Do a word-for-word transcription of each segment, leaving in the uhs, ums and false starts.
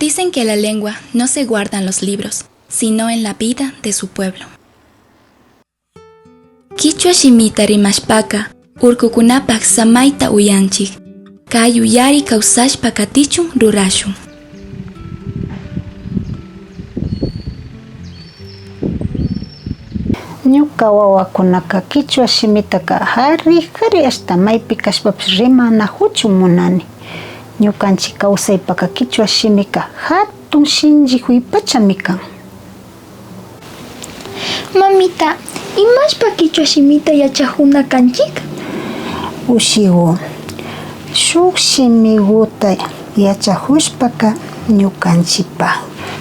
Dicen que la lengua no se guarda en los libros, sino en la vida de su pueblo. Kichwa shimita rimashpaka, urkukunapak samayta uyanchik. Kay yuyari kawsashpa katichun rurashun. Ñuka wawakunaka kichwa shimitaka kari kari ashta maypi kashpapish rimanakuchun munani. Ñukanchik kawsaypaka kichwa shimika hatun shinchikuy pachami kan. Mamita, imashpa kichwa shimita yachakuna kanchik? Ushigu, shuk shimiguta yachakushpaka ñukanchikpa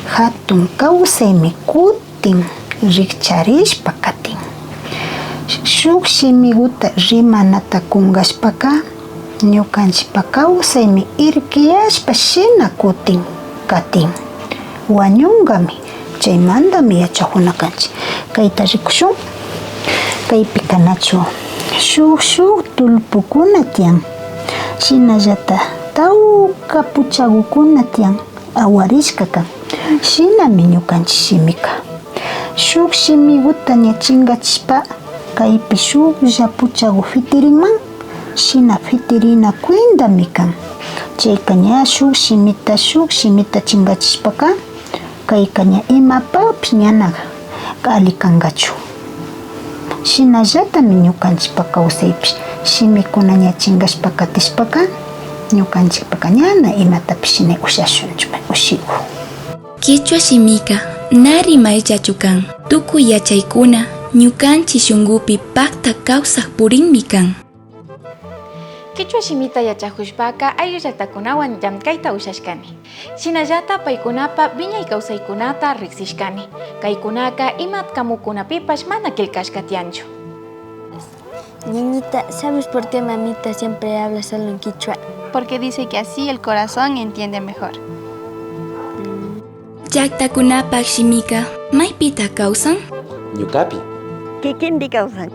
hatun kawsaymi kutin rikcharishpa katin. Shuk shimiguta rimanata kungashpaka ñukanchikpa kawsaymi irkiyashpa shina kutin katin. Wañungami, chaymantami yachakuna kanchik. Kayta rikushun. Kaypika nachu shuk shuk tullpukuna tiyan, shinallata tawka puchagukuna tiyan, awarishka kan. Shinami ñukanchik shimika. Shuk shimiguta ña chingachishpa, kaypi shuklla puchagu fitirinman, shina fitirina cuentami kan. Chayka ña shuk shimita, shuk shimita chingachishpaka, kayka ña imapapish ñana alli kangachu. Shinallatami ñukanchikpa kawsaypish shimikuna ña chingashpa katishpaka, ñukanchikpaka ñana imatapish shina ushashunchu, ushigu. Kichwa shimika na rimayllachu kan. Tukuy yachaykuna ñukanchik shunkupi pakta kawsak purinmi kan. Kichwa shimita yachakushpaka ayllu llaktakunawan llamkayta ushashkani. Shinallata paykunapa wiñay kawsaykunata riksishkani. Kaykunaka ima kamukunapipash mana killkashka tiyanchu. Ñañita, ¿sabes por qué mamita siempre habla solo en quichua? Porque dice que así el corazón entiende mejor. Llaktakunapak shimika maypita kawsan? Ñukapi. Kikinpi kawsan.